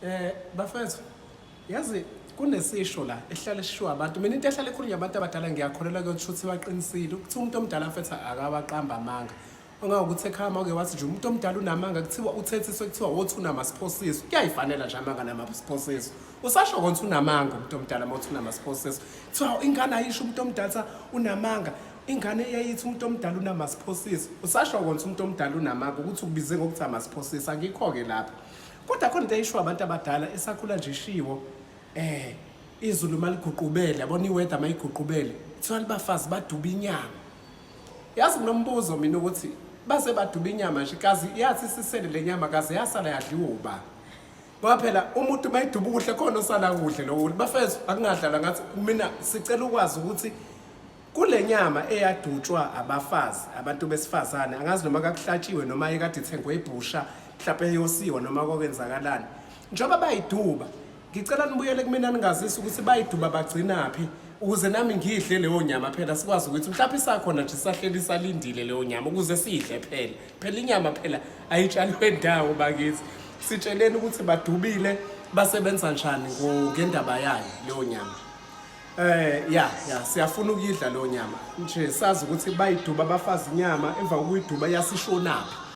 Eh bafethu yazi kunesisho la ehlale sishiwo abantu mina into ehlale ekhulunywa abantu abadala ngiyakholelwa kuyo ukuthi baqinisile ukuthi umuntu omdala mfethu akawaqamba amanga ongangokuthi ekhaya uma uke wathi nje umuntu omdala unamanga kuthiwa uthethiswe kuthiwa wothi unamasiphosiso kuyayifanela nje amanga namasiphosiso usasho kona ukuthi unamanga umuntu omdala uma uthi unamasiphosiso kuthiwa ingane ayisho umuntu omdala unamanga ingane eyayithi umuntu omdala unamasiphosiso usasho kona ukuthi umuntu omdala unamanga ukuthi ukubize ngokuthi amasiphosiso angikho-ke lapho kodwa khona into eyishiwo abantu abadala esakhula nje ishiwo eh izulu maliguqubele yabona iweather mayiguqubele kuthiwa libafazi baduba inyama yazi nginombuzo mina ukuthi base baduba inyama nje kazi yathi sisele le nyama kaze yasala yadliwa uba ngoba phela umuntu mayiduba ukuhle khona osala kuhle lokho bafethu akungadlalwa ngathi mina sicela ukwazi ukuthi Kule nyama eyadutshwa abafazi, abantu besifazane, angazi noma kakuhlatshiwe noma ekade ithengwe ebhusha, mhlawumbe eyosiwa noma kokwenzakalani. Njengoba bayiduba, ngicela nibuyele kumina ningazisa ukuthi bayiduba bagcinaphi ukuze nami ngidle leyo nyama phela sikwazi ukuthi mhlawumbe isakhona nje sahleli salindile leyo nyama ukuze siyidle phela. Phela inyama phela ayitshaliwe ndawo bakithi. Sitsheleni ukuthi badubile basebenza njani ngendaba yayo leyo nyama. Eh ya ya siyafuna ukuyidla leyo nyama nje sazi ukuthi bayiduba abafazi inyama emva kokuyiduba yasishonaphi.